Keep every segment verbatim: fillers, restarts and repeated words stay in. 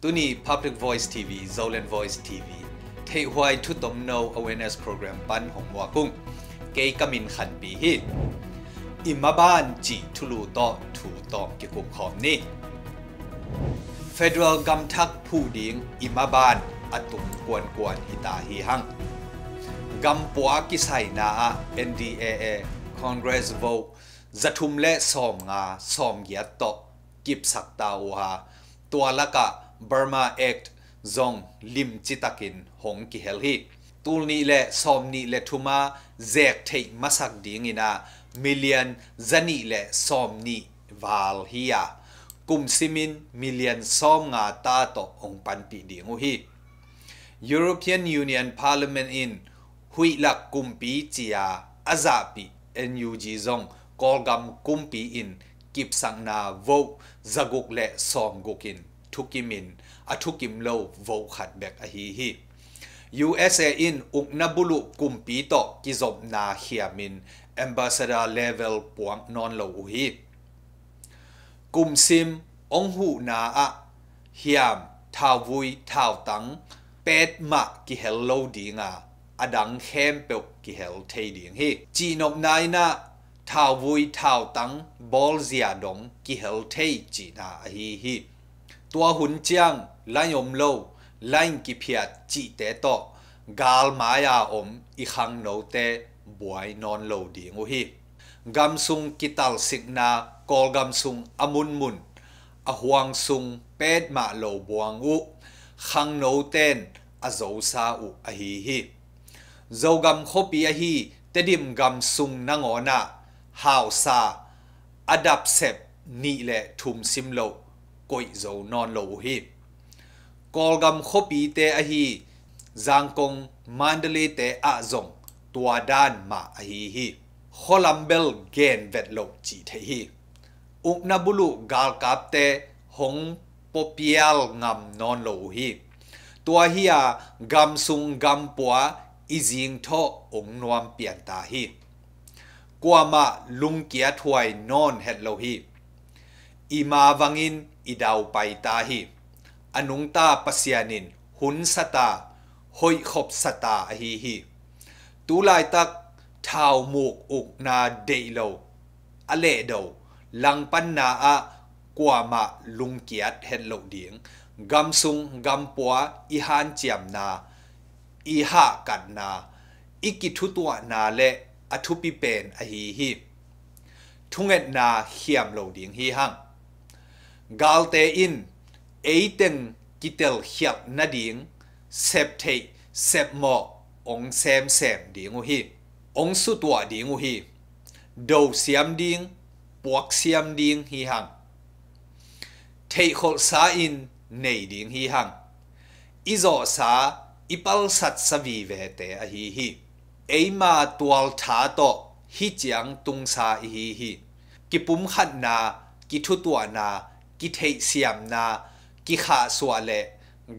Tuni Public Voice T V, Zoland Voice T V, theihhuai thutomno awareness program pan hong muak ung. Kei ka min Khanpi hi. I maban cih thulu tawh thu tawm kikum khawm ni. Federal gamthak phuh ding i maban a tung kuankuan hita hi hang. Gampua kisaina ah N D A A Congress vote zathum le sawmnga sawmgiat tawh kipsak ta uh a, tua lakah Burma Act zong limci takin hong kihel hi. Tul nih le sawmnih le thum a zek theih masak dingin a million zanih le sawmnih val hi a, kum simin million sawmnga ta tawh hong panpih ding uh hi. European Union Parliament in huihlak kumpi ci-a a zahpih N U G zong Kawlgam kumpi in kipsakna vote zaguk le sawmguk in thukimin a thukim lo vote khat bek ahi hi. U S A in ukna buluh kumpi tawh kizopna khiamin ambassador level puak nawn lo uh hi. Kumsim hong huhna ah hiam thauvui thautang petmah kihel lo dinga, a dang khempeuh kihel thei ding hi. Cihnopna in ah thauvui thautang bawlzia dong kihel thei cihna ahi hi. Tua hun ciang lain om lo, lain kiphiat cihte tawh galmai-a om i khangnote buai nawn lo ding uh hi. Gamsung kitalsikna Kawlgam sung a munmun a huang sung petmah lo buang uh khangnoten a zosa uh ahi hi. Zogam khuapi ahi Tedim gamsung nangawnah hausa a dapsep nih le thum sim loh koih zo nawn lo uh hi. Kawlgam khuapite ahi Zangkong, Mandalay-te ah zong tua dan mah ahi hi. Khualam bel gen vet loh cih theih hi. Ukna buluh galkapte hong puapial ngam nawn lo uh hi. Tua hi-a gamsung gampua i zingthawh hong nuam pian ta hi. Kuamah lungkiat huai nawn het lo hi. I ma vangin i daupai ta hi. A nungta Pasian in hun sata, hoihkhop sata ahi hi. Tulaitak thaumuk ukna deih lo, a lehdo langpanna ah kuamah lungkiat het loh ding, gamsung gampua i hanciamna, i hahkatna, i kithutuahna le a thupi pen ahi hi. Thungetna khiam lo ding hi hang. Galte in eiteng kitelkhialh nading septheih sepmawh hong semsem ding uh hi. Hong sutuah ding uh hi. Do siam ding, puak siam ding hi hang. Theihkholhsa in nei ding hi hang. I zawhsa, i palsatsa vivete ahi hi. Eima tualtha tawh hih ciang tungsa ihi hi. Kipumkhatna, kithutuahna, kitheihsiamna, kikhahsuah le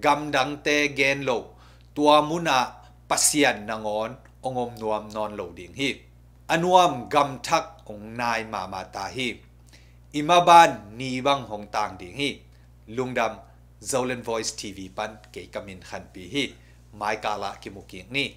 gamdangte gen loh, tua munah Pasian nangawn hong om nuam nawn lo ding hi. A nuam gamthak hong nai mahmah ta hi. I maban ni bang hong tang ding hi. Lungdam. Zoland Voice T V pan kei ka min Khanpi hi. Maikal ah kimu kik ni.